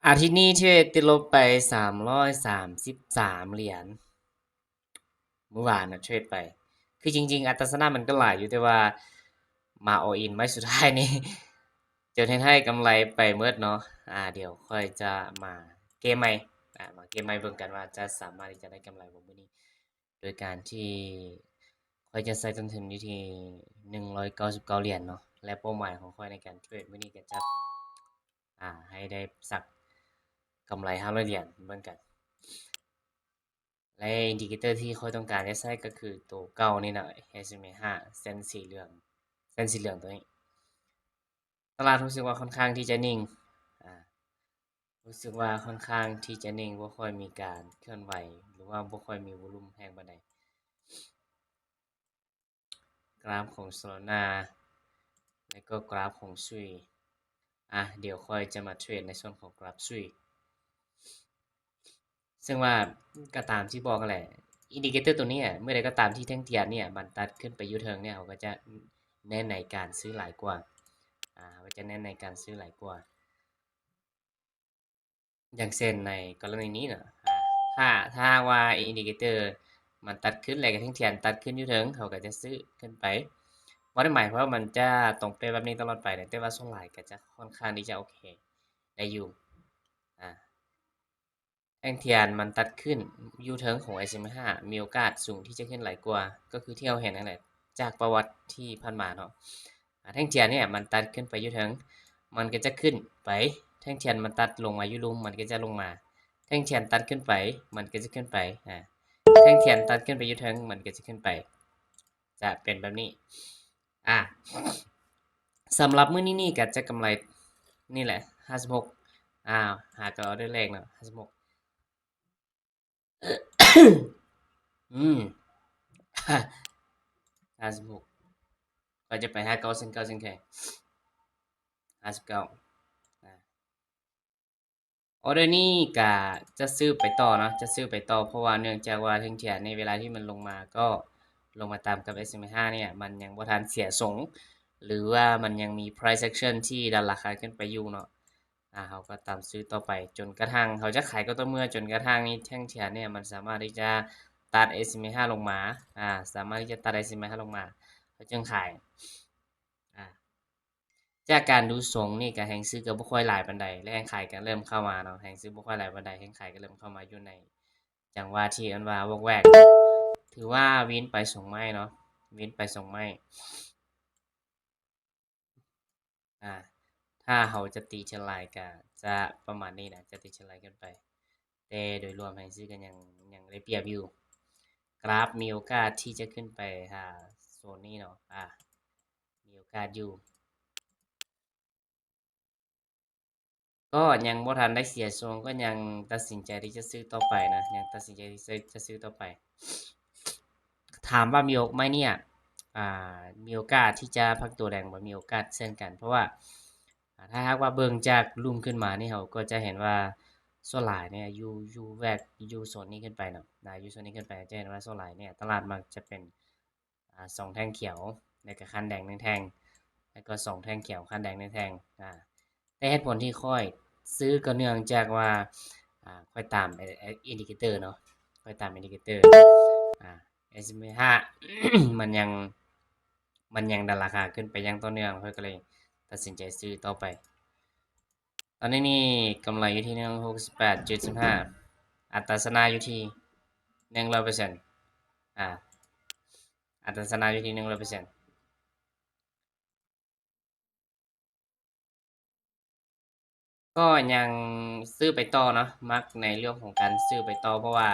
ອາທິດນີ້ເທຣດຕິດລົບໄປສາມຮ້ອຍສາມສິບສາມຫຼຽນ ມື້ວານນະເທຣດໄປ ຄືຈິງໆ ອັດຕາຊະນະມັນກໍຫຼາຍຢູ່ ແຕ່ວ່າມາ all in ໄມ້ສຸດທ້າຍນີ້ ຈົນເຮັດໃຫ້ກຳໄລໄປໝົດເນາະ. ອາ ດຽວຂ້ອຍຈະມາເກມໃໝ່ ອາ ມາເກມໃໝ່ເບິ່ງກັນວ່າຈະສາມາດທີ່ຈະໄດ້ກຳໄລບໍ່ມື້ນີ້ ໂດຍການທີ່ຂ້ອຍຈະໃສ່ຕົ້ນທຶນຢູ່ທີ່ໜຶ່ງຮ້ອຍເກົ້າສິບເກົ້າຫຼຽນເນາະ ແລະ ເປົ້າໝາຍຂອງຂ້ອຍໃນການເທຣດມື້ນີ້ກໍຈະ ອາ ໃຫ້ໄດ້ສັກກຳໄລຫ້າຮ້ອຍຫຼຽນເບິ່ງກັນ ແລະ indicator ທີ່ຂ້ອຍຕ້ອງການຈະໃຊ້ກໍຄືໂຕເກົ່ານີ້ນະ ເອັສເອັມເອຫ້າ ເສັ້ນສີເຫຼືອງ ເສັ້ນສີເຫຼືອງໂຕນີ້. ຕະຫຼາດຮູ້ສຶກວ່າຄ່ອນຂ້າງທີ່ຈະນິ່ງ ອາ ຮູ້ສຶກວ່າຄ່ອນຂ້າງທີ່ຈະນິ່ງ ບໍ່ຄ່ອຍມີການເຄື່ອນໄຫວ ຫຼືວ່າບໍ່ຄ່ອຍມີວໍລຸມແຮງປານໃດ. ກຣາຟຂອງ Solana ແລະ ກໍກຣາຟຂອງ Sui ອາ ດຽວຂ້ອຍຈະມາເທຣດໃນສ່ວນຂອງກຣາຟ Sui ເຊິ່ງວ່າກໍຕາມທີ່ບອກຫັ້ນແຫຼະ indicator ຕົວນີ້ ເມື່ອໃດກໍຕາມທີ່ແທ່ງທຽນນີ້ມັນຕັດຂຶ້ນໄປຢູ່ເທິງນີ້ ເຮົາກໍຈະແນະນຳການຊື້ຫຼາຍກວ່າ ອາ ເຮົາກໍຈະແນະນຳການຊື້ຫຼາຍກວ່າ ຢ່າງເຊັ່ນໃນກໍລະນີນີ້ນະ ອາ ຖ້າ ຖ້າຫາກວ່າ indicator ມັນຕັດຂຶ້ນ ແລະ ແທ່ງທຽນຕັດຂຶ້ນຢູ່ເທິງ ເຮົາກໍຈະຊື້ຂຶ້ນໄປ ບໍ່ໄດ້ໝາຍຄວາມວ່າມັນຈະຕົງເປະແບບນີ້ຕະຫຼອດໄປນະ ແຕ່ວ່າສ່ວນຫຼາຍກໍຈະຄ່ອນຂ້າງທີ່ຈະໂອເຄໄດ້ຢູ່ ອາ ແທ່ງທຽນມັນຕັດຂຶ້ນຢູ່ເທິງຂອງ ເອັສເອັມເອຫ້າ ມີໂອກາດສູງທີ່ຈະຂຶ້ນຫຼາຍກວ່າ ກໍຄືທີ່ເຮົາເຫັນນັ້ນແຫຼະ ຈາກປະຫວັດທີ່ຜ່ານມາເນາະ ອາ ແທ່ງທຽນນີ້ມັນຕັດຂຶ້ນໄປຢູ່ເທິງ ມັນກໍຈະຂຶ້ນໄປ ແທ່ງທຽນມັນຕັດລົງມາຢູ່ລຸ່ມ ມັນກໍຈະລົງມາ ແທ່ງທຽນຕັດຂຶ້ນໄປ ມັນກໍຈະຂຶ້ນໄປ ອາ ແທ່ງທຽນຕັດຂຶ້ນໄປຢູ່ເທິງ ມັນກໍຈະຂຶ້ນໄປ ຈະເປັນແບບນີ້ ອາ ສຳລັບມື້ນີ້ນີ້ກໍຈະກຳໄລນີ້ແຫຼະ ຫ້າສິບຫົກ ອາ ຫາກໍເອົາໄດ້ແລກເນາະ ຫ້າສິບຫົກ ອືມ ຫ້າສິບຫົກ ກໍຈະໄປຫ້າເກົ້າເຊັ່ນເກົ່າເຊັ່ນເຄີຍ ຫ້າສິບເກົ້າ ອາ ອໍເດີນີ້ກະຈະຊື້ໄປຕໍ່ເນາະ ຈະຊື້ໄປຕໍ່ ເພາະວ່າເນື່ອງຈາກວ່າແທ່ງທຽນໃນເວລາທີ່ມັນລົງມາ ກໍລົງມາຕາມກັບ ເອັສເອັມເອຫ້າ ນີ້ ມັນຍັງບໍ່ທັນເສຍຊົງ ຫຼືວ່າມັນຍັງມີ price action ທີ່ດັນລາຄາຂຶ້ນໄປຢູ່ເນາະ ອາ ເຮົາກໍຕາມຊື້ຕໍ່ໄປ ຈົນກະທັ້ງເຮົາຈະຂາຍກໍຕໍ່ເມື່ອ ຈົນກະທັ້ງນີ້ແທ່ງທຽນນີ້ມັນສາມາດທີ່ຈະຕັດ ເອັສເອັມເອຫ້າ ລົງມາ ອາ ສາມາດທີ່ຈະຕັດ ເອັສເອັມເອຫ້າ ລົງມາ ເຮົາຈຶ່ງຂາຍ ອາ ຈາກການດູຊົງນີ້ກະແຮງຊື້ກໍບໍ່ຄ່ອຍຫຼາຍປານໃດ ແລະ ແຮງຂາຍກໍເລີ່ມເຂົ້າມາເນາະ ແຮງຊື້ບໍ່ຄ່ອຍຫຼາຍປານໃດ ແຮງຂາຍກໍເລີ່ມເຂົ້າມາຢູ່ໃນຈັງຫວະທີ່ເອີ້ນວ່າວອກແວກ ຖືວ່າວິນໄປສອງໄມ້ເນາະ ວິນໄປສອງໄມ້ ອາ ຖ້າເຮົາຈະຕີເທຣນລາຍກະຈະປະມານນີ້ນະ ຈະຕີເທຣນລາຍຂຶ້ນໄປ ແຕ່ໂດຍລວມແຮງຊື້ກໍຍັງ ຍັງໄດ້ປຽບຢູ່ ກຣາຟມີໂອກາດທີ່ຈະຂຶ້ນໄປຫາໂຊນນີ້ເນາະ ອາ ມີໂອກາດຢູ່ ກໍຍັງບໍ່ທັນໄດ້ເສຍຊົງ ກໍຍັງຕັດສິນໃຈທີ່ຈະຊື້ຕໍ່ໄປນະ ຍັງຕັດສິນໃຈທີ່ຈະ ຈະຊື້ຕໍ່ໄປ ຖາມວ່າມີໂອ ໄມ້ນີ້ ອາ ມີໂອກາດທີ່ຈະພັກຕົວແດງບໍ່? ມີໂອກາດເຊັ່ນກັນ ເພາະວ່າ ອາ ຖ້າຫາກວ່າເບິ່ງຈາກລຸ່ມຂຶ້ນມານີ້ ເຮົາກໍຈະເຫັນວ່າສ່ວນຫຼາຍນີ້ຢູ່ ຢູ່ແວກ ຢູ່ໂຊນນີ້ຂຶ້ນໄປເນາະ ນະ ຢູ່ໂຊນນີ້ຂຶ້ນໄປ ຈະເຫັນວ່າສ່ວນຫຼາຍນີ້ຕະຫຼາດມັກຈະເປັນ ອາ ສອງແທ່ງຂຽວ ແລ້ວກະຄັນແດງໜຶ່ງແທ່ງ ແລ້ວກໍສອງແທ່ງຂຽວ ຄັນແດງໜຶ່ງແທ່ງ ອາ ແຕ່ເຫດຜົນທີ່ຂ້ອຍຊື້ກໍເນື່ອງຈາກວ່າ ອາ ຂ້ອຍຕາມ ເອ ເອ indicator ເນາະ ຂ້ອຍຕາມ indicator ອາ ເອັສເອັມເອຫ້າ ມັນຍັງ ມັນຍັງດັນລາຄາຂຶ້ນໄປຢ່າງຕໍ່ເນື່ອງ ຂ້ອຍກໍເລີຍຕັດສິນໃຈຊື້ຕໍ່ໄປ. ຕອນນີ້ນີ້ກຳໄລຢູ່ທີ່ໜຶ່ງຮ້ອຍຫົກສິບແປດຈຸດສິບຫ້າ ອັດຕາຊະນະຢູ່ທີ່ໜຶ່ງຮ້ອຍເປີເຊັນ ອາ ອັດຕາຊະນະຢູ່ທີ່ໜຶ່ງຮ້ອຍເປີເຊັນ ກໍຍັງຊື້ໄປຕໍ່ເນາະ ມັກໃນເລື່ອງຂອງການຊື້ໄປຕໍ່ ເພາະວ່າ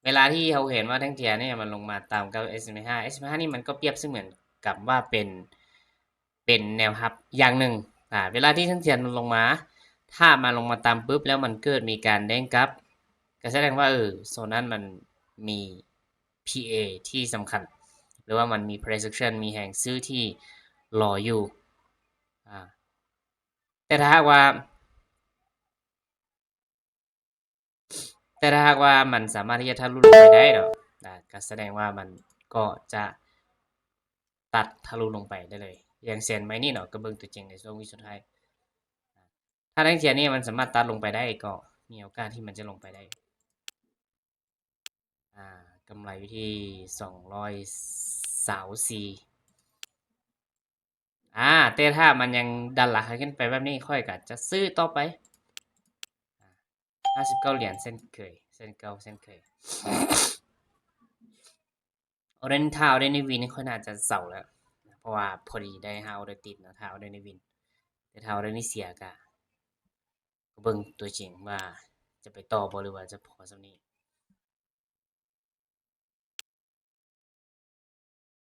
ເວລາທີ່ເຮົາເຫັນວ່າແທ່ງທຽນນີ້ມັນລົງມາຕາມກັບ ເອັສເອັມເອຫ້າ ເອັສເອັມເອຫ້ານີ້ມັນກໍປຽບສະເໝືອນກັບວ່າເປັນ ເປັນແນວຮັບຢ່າງໜຶ່ງ ອາ ເວລາທີ່ແທ່ງທຽນມັນລົງມາ ຖ້າມັນລົງມາຕ່ຳປຶບ ແລ້ວມັນເກີດມີການເດ້ງກັບ ກໍສະແດງວ່າ ເອີ ໂຊນນັ້ນມັນມີ ພີເອ ທີ່ສຳຄັນ ຫຼືວ່າມັນມີ price action ມີແຮງຊື້ທີ່ລໍຢູ່ ອາ ແຕ່ຖ້າຫາກວ່າ ແຕ່ຖ້າຫາກວ່າມັນສາມາດທີ່ຈະທະລຸລົງໄປໄດ້ເນາະ ອາ ກໍສະແດງວ່າມັນກໍຈະຕັດທະລຸລົງໄປໄດ້ເລີຍ ຢ່າງເຊັ່ນໄມ້ນີ້ເນາະ ກໍເບິ່ງຕົວຈິງໃນຊ່ວງວິສຸດທ້າຍ າແທ່ງທຽນນີ້ມັນສາມາດຕັດລົງໄປໄດ້ ກໍມີໂອກາດທີ່ມັນຈະລົງໄປໄດ້. ອ່າ ກຳໄລຢູ່ທີ່ສອງຮ້ອຍຊາວສີ່ ອ່າ ແຕ່ຖ້າມັນຍັງດັນລາຄາຂຶ້ນໄປແບບນີ້ ຂ້ອຍກໍຈະຊື້ຕໍ່ໄປ ອ່າ ຫ້າສິບເກົ້າຫຼຽນເຊັ່ນເຄີຍ ເຊັ່ນເກົ່າ ເຊັ່ນເຄີຍ. ອໍເດີນີ້ ຖ້າອໍເດີນີ້ວິນ ຂ້ອຍໜ້າຈະເຊົາແລ້ວ ເພາະວ່າພໍດີໄດ້ຫ້າອໍເດີຕິດເນາະ ຖ້າອໍເດີນີ້ວິນ. ແຕ່ຖ້າອໍເດີນີ້ເສຍ ກະ ກໍເບິ່ງຕົວຈິງວ່າຈະໄປຕໍ່ບໍ່ ຫຼືວ່າຈະພໍສ່ຳນີ້.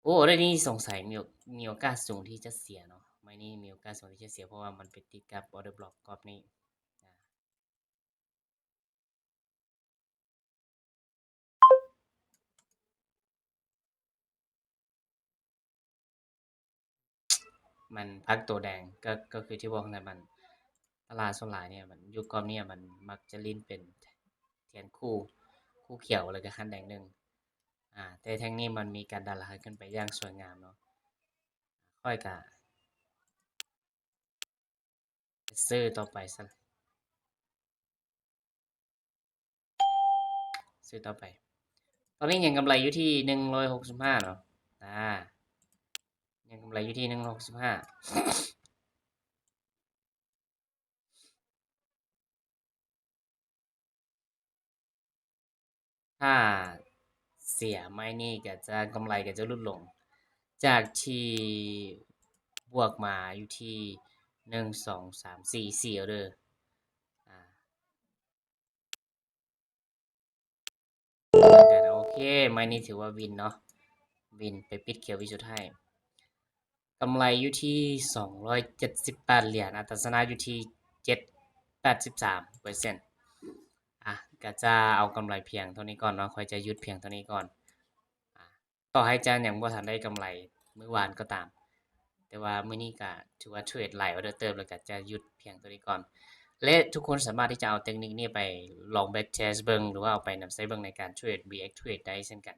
ໂອ້ ອໍເດີນີ້ສົງໄສມີໂອ ມີໂອກາດສູງທີ່ຈະເສຍເນາະ ໄມ້ນີ້ມີໂອກາດສູງທີ່ຈະເສຍ ເພາະວ່າມັນໄປຕິດກັບອໍເດີບລັອກກອບນີ້. ມັນພັກໂຕແດງ ກໍ ກໍຄືທີ່ບອກຫັ້ນແຫຼະ ມັນ ຕະຫຼາດສ່ວນຫຼາຍນີ້ ມັນ ຢູ່ກອບນີ້ມັນມັກຈະຫຼິ້ນເປັນທຽນຄູ່ ຄູ່ຂຽວ ແລ້ວກໍຄັນແດງໜຶ່ງ. ອ່າ ແຕ່ແທ່ງນີ້ມັນມີການດັນລາຄາຂຶ້ນໄປຢ່າງສວຍງາມເນາະ ຂ້ອຍກະ ຊື້ຕໍ່ໄປຊະ ຊື້ຕໍ່ໄປ. ຕອນນີ້ຍັງກຳໄລຢູ່ທີ່ໜຶ່ງຮ້ອຍຫົກສິບຫ້າເນາະ ອ່າ ຍັງກຳໄລຢູ່ທີ່ໜຶ່ງຮ້ອຍຫົກສິບຫ້າ. ຖ້າເສຍໄມ້ນີ້ກໍຈະ ກຳໄລກໍຈະຫຼຸດລົງ ຈາກທີ່ບວກມາຢູ່ທີ່ ໜຶ່ງ ສອງ ສາມ ສີ່ ສີ່ອໍເດີ ອ່າ ໂອເຄ ໄມ້ນີ້ຖືວ່າວິນເນາະ ວິນ ໄປປິດຂຽວວິນສຸດທ້າຍ. ກຳໄລຢູ່ທີ່ສອງຮ້ອຍເຈັດສິບແປດຫຼຽນ ອັດຕາຊະນະຢູ່ທີ່ເຈັດ ແປດສິບສາມເປີເຊັນ. ອ່ະ ກະຈະເອົາກຳໄລພຽງເທົ່ານີ້ກ່ອນເນາະ ຂ້ອຍຈະຢຸດພຽງເທົ່ານີ້ກ່ອນ. ອ່ະ ຕໍ່ໃຫ້ຈະຍັງບໍ່ທັນໄດ້ກຳໄລມື້ວານກໍຕາມ ແຕ່ວ່າມື້ນີ້ກະຖືວ່າເທຣດຫຼາຍອໍເດີເຕີບ ແລ້ວກະຈະຢຸດພຽງເທົ່ານີ້ກ່ອນ. ແລະ ທຸກຄົນສາມາດທີ່ຈະເອົາເຕັກນິກນີ້ໄປລອງແບັກເທສເບິ່ງ ຫຼືວ່າເອົາໄປນຳໃຊ້ເບິ່ງໃນການເທຣດ ບີເອັກເທຣດ ໄດ້ເຊັ່ນກັນ.